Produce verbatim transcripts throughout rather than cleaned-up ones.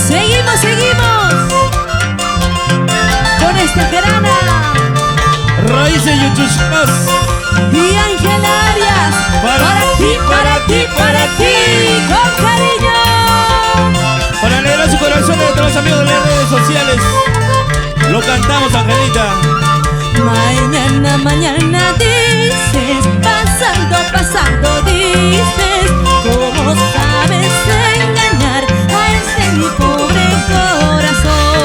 Seguimos, seguimos con esta jarana. Raíces Lluchushqas. Y Ángel Arias. Para ti, para ti, para ti. Con cariño. Para alegrar su corazón de todos los amigos de las redes sociales. Lo cantamos, Angelita. Mañana, mañana dices, pasado, pasado dices, ¿cómo sabes engañar a este mi pobre corazón?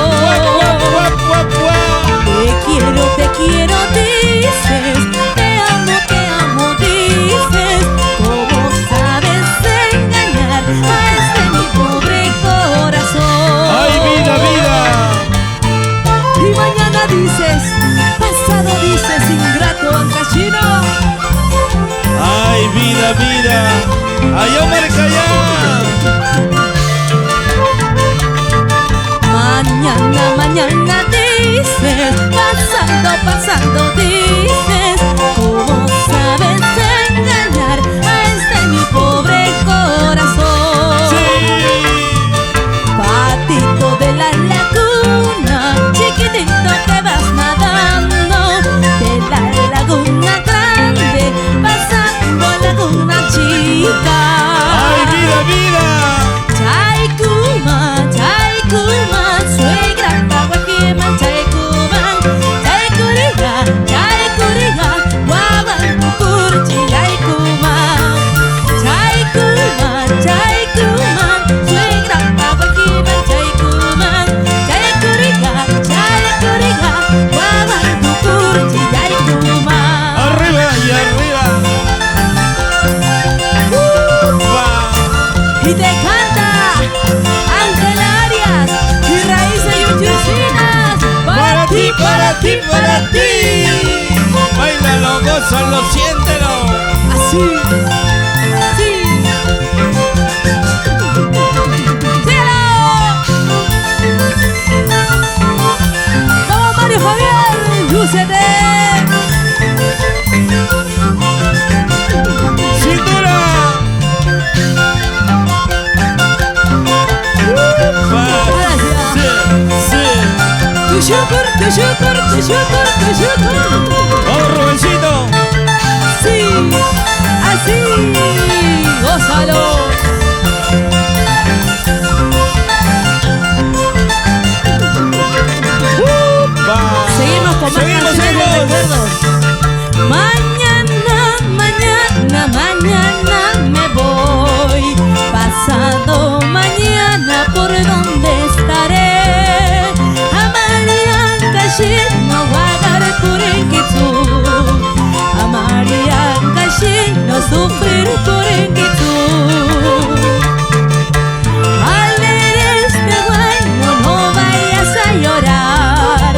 Guap, guap, guap, guap. Te quiero, te quiero dices, te amo, te amo dices, ¿cómo sabes engañar a este mi pobre corazón? Ay, vida, vida. Y mañana dices, pasado dices, ingrato, Ancashino. Ay, vida, vida. Ay, Omar Callá. Mañana, mañana dices, pasado, pasado dices, ¿cómo sabes engañar a este mi pobre corazón? Sí. Patito de la laguna, chiquitito que vas nadando, de la laguna grande, pasando laguna chica. ¡Ay, vida, vida! Chaycuma, chaycuma, suegrapa waquiman chaycuma, chaycuriga, chaycuriga, wawan tucurchi yaycuma. Chaycuma, chaycuma, suegrapa waquiman chaycuma, chaycuriga, chaycuriga, wawan tucurchi yaycuma. Arriba y arriba. ¡Upa! Y te canta Ángel Arias y Raíces Lluchushqas. Para ti, para ti, para ti. Báilalo, gózalo, siéntelo. Así. Sí. ¡Cielo! Vamos, Mario Javier, lúcete. Cintura. Ahora sí. Sí, sí. Tushukur, tushukur, tushukur, tushukur. Vamos, Rubencito. Sí, así, gózalo. ¡Upa! Seguimos con más canciones de recuerdos. Mañana, mañana, mañana me voy. Pasado mañana, ¿por dónde estaré? Amari Ancashino waqarpurinquitsu. Amari Ancashino sufrirpurinquitsu. Al ver este guaño no vayas a llorar,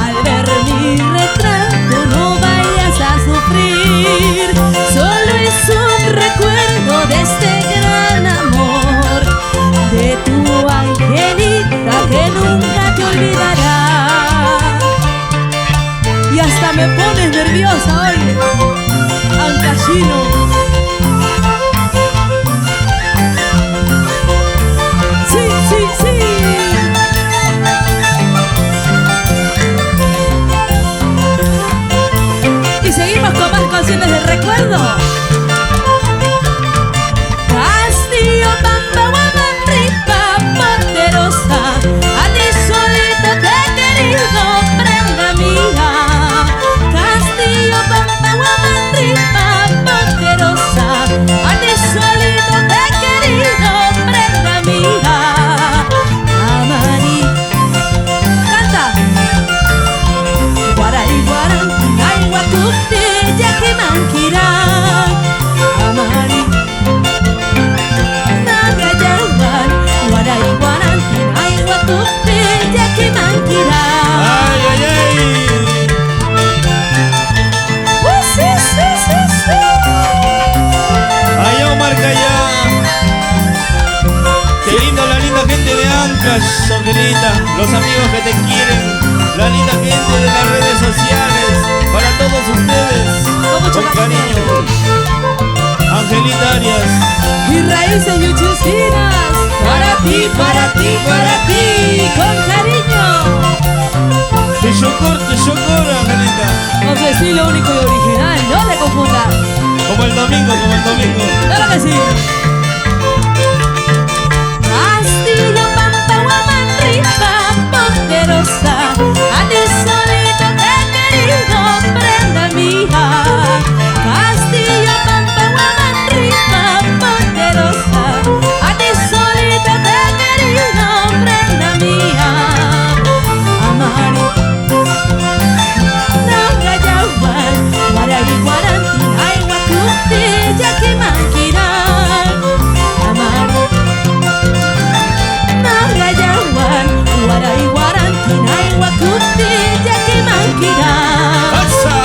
al ver mi retrato no vayas a sufrir, solo es un recuerdo de este gran amor, de tu Angelita que nunca te olvidará. Y hasta me pones nerviosa hoy, Ancashino. Sí, sí, sí. Y seguimos con más canciones de recuerdo. Castillo, Pampa, Huamanripa, poderosa, a ti solito te he querido, prenda mía. Castillo, Pampa, Huamanripa, poderosa, a ti solito te he querido, prenda mía. Amari, canta. Waray warantin aywacuptï llaquimanquirä. Amari, nagallawan, waray warantin aywacuptï llaquimanquirä. Ay, ay, ay. Uh, sí, sí, sí, sí. Ay, Omar Callá. Qué lindo, la linda gente de Ancash, Angelita, los amigos que te quieren, la linda gente de las redes sociales, para todos ustedes, con mucho cariño. Solidarias. Y raíces yuchiskinas. Para ti, para ti, para ti. Con cariño. Tushukur, tushukur, Angelita. Con su estilo único y original, no le confunda. Como el domingo, como el domingo. Claro que sí. Castillo pampa waman rima poderosa, a ti solita te he querido, prenda mía. Castillo pampa waman rima poderosa, a ti solita te he querido, prenda mía. Amari, noqa llawan waray warantin aywacuptï llaquimanquiraq. Amari, noqa llawan waray warantin aywacuptï llaquimanquiraq. ¡Asa!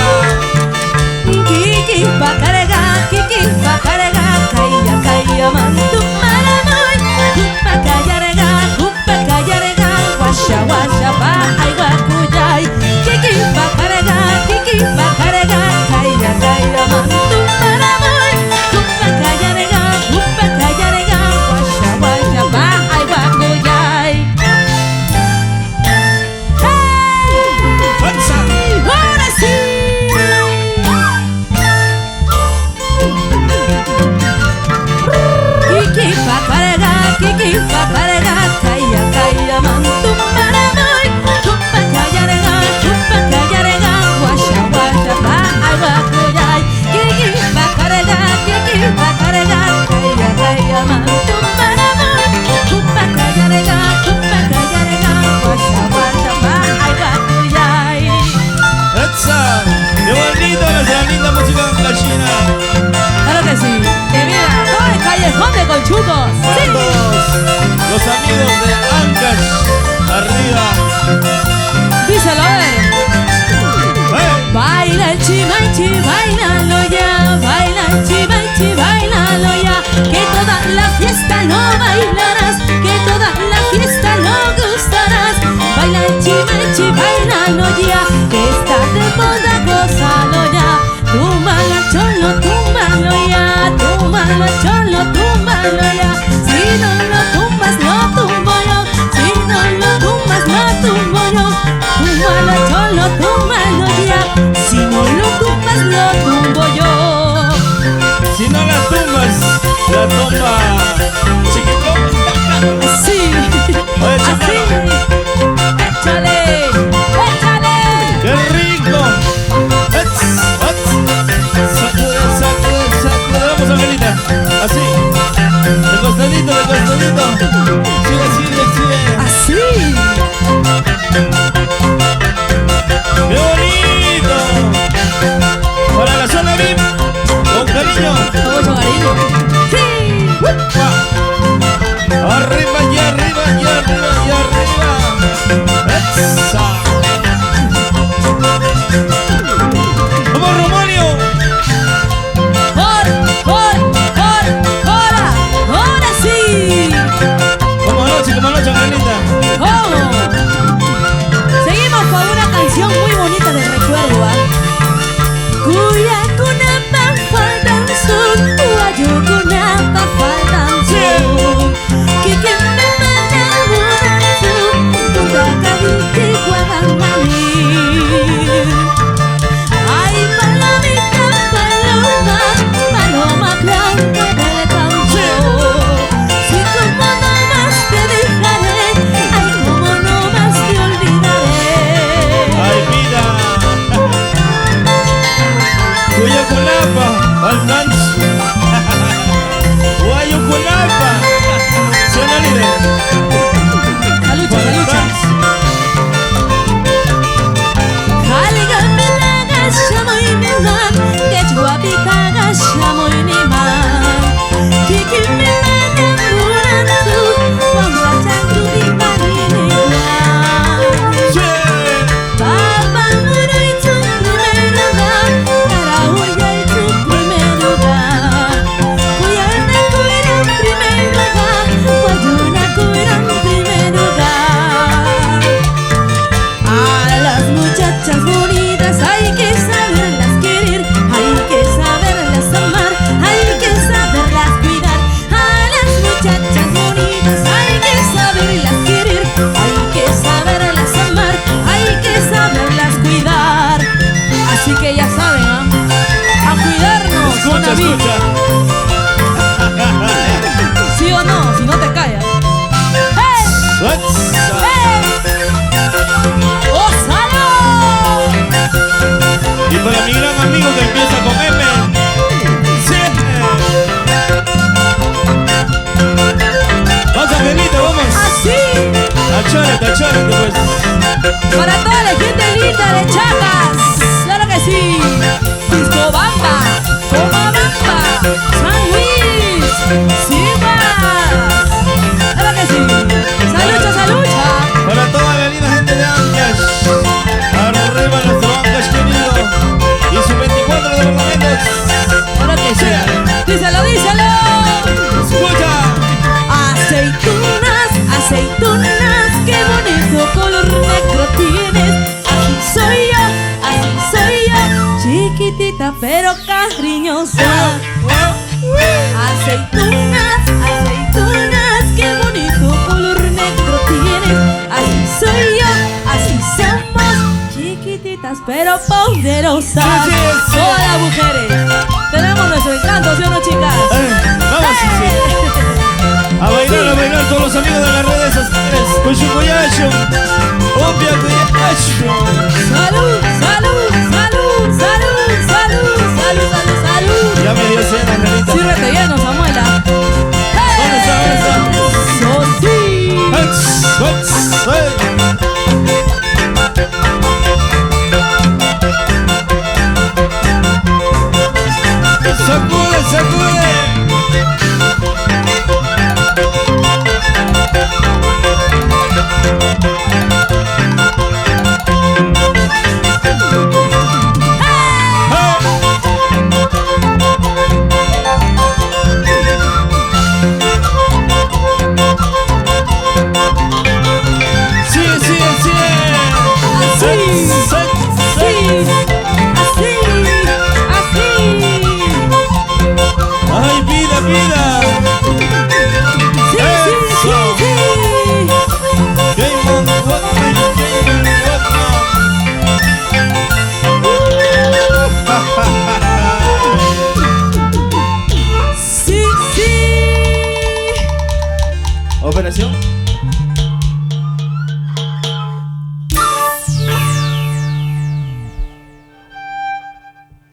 Quiquïpa carqa, quiquïpa carqa, calla, callaman tumaramuy. Jupa callarqa, jupa callarqa, washa, washapa aywacullay. Quiquïpa carqa, quiquïpa carqa, calla, callaman tumaramuy. Jupa callarqa, jupa callarqa, washa, washapa aywacullay. ¡Hey! ¡Ahora sí! Quiquïpa carqa, quiquïpa carqa, calla, callaman tumaramuy. Jupa callarqa, jupa callarqa, washa, washapa aywacullay. Quiquïpa carqa, quiquïpa carqa, calla, callaman tumaramuy. Jupa callarqa, jupa callarqa, washa, washapa aywacullay. ¡Etsa! ¡Qué bonito nuestra linda música ancash! Claro que sí. Que viva todo el callejón de Colchugos. Para todos los amigos de Ancash, arriba. Díselo, a ver. ¡Eh! Baila el chimanchi, bailalo ya. Baila el chimanchi, bailalo ya. Que toda la fiesta lo bailarás. Que toda la fiesta lo gozarás. Baila el chimanchi, bailalo ya. Que está de moda, gózalo ya. Túmbalo, cholo, túmbalo ya, túmbalo, cholo, túmbalo ya. Si no lo tumbas, lo tumbo yo. Si no lo tumbas, lo tumbo yo. Túmbalo, cholo, túmbalo ya. Si no lo tumbas, lo tumbo yo. Si no la tumbas, la tumba Chiquito. Sí. Oye, así. Chacalo. Échale, échale. ¡Qué rico! ¡Ets, ets! Sacude, sacude, sacude. Vamos, Angelita. Así. De costadito, de costadito. Sigue, sigue, sigue. Así. ¡Qué bonito! Para la zona vip, con cariño. Con mucho cariño. Sí. ¡Upa! Arriba y arriba y arriba y arriba. ¡Esa! ¡Vamos, Romario! ¡Jor, jor, jor, jora! ¡Ahora sí! ¿Cómo anoche, cómo anoche, Angelita? ¿Cómo? Seguimos con una canción muy bonita de recuerdo, ¿ah? Kuyaqkunapa faltansu, wayukunapa faltansu. Kikinmi mana munantsu, puntaka wichiq waqanman. Ay, palomita, paloma, paloma blanca del campo. Si como no más te dejaré, ay, como no más te olvidaré. Ay, vida. Kuyaqkunapa faltansu. Wayukunapa. Sonarina. Salucha, salucha. Faltansu. Hallqapitaqa shamuyniman, qichwapitaqa shamuyniman. Kikinmi mana munantsu, wamrachantsu rimariyniman. Sí. Papa muruytsu primeroqa, tara uyaytsu primeroqa. Chorita, chorita, pues. Para toda la gente linda de Chiapas, claro que sí. Piscobamba, Pomabamba, San Luis, Sihuas. Claro que sí. Salucha, salucha. Para toda la linda gente de Ancash. Arriba nuestro Ancash querido. Y su veinticuatro departamentos. Claro que sí. Díselo, díselo. Escucha. Aceitunas, aceitunas, qué bonito color negro tienes. Así soy yo, así soy yo, chiquitita pero cariñosa. Aceitunas, aceitunas, qué bonito color negro tienes. Así soy yo, así somos, chiquititas pero poderosas. Así es. Todas las mujeres tenemos nuestro encanto, ¿sí o no, chicas? Eh, vamos, sí, sí. A bailar, a bailar, todos los amigos de las redes sociales. Con su cuyacho. Obvio, cuyacho. Salud, salud, salud, salud, salud, salud, salud, salud. Ya me dio sed, Angelita. Sírvete lleno, Samuela. ¿Dónde está? ¿Dónde está? Eso sí. Ets, ets, ey. Sacude, sacude.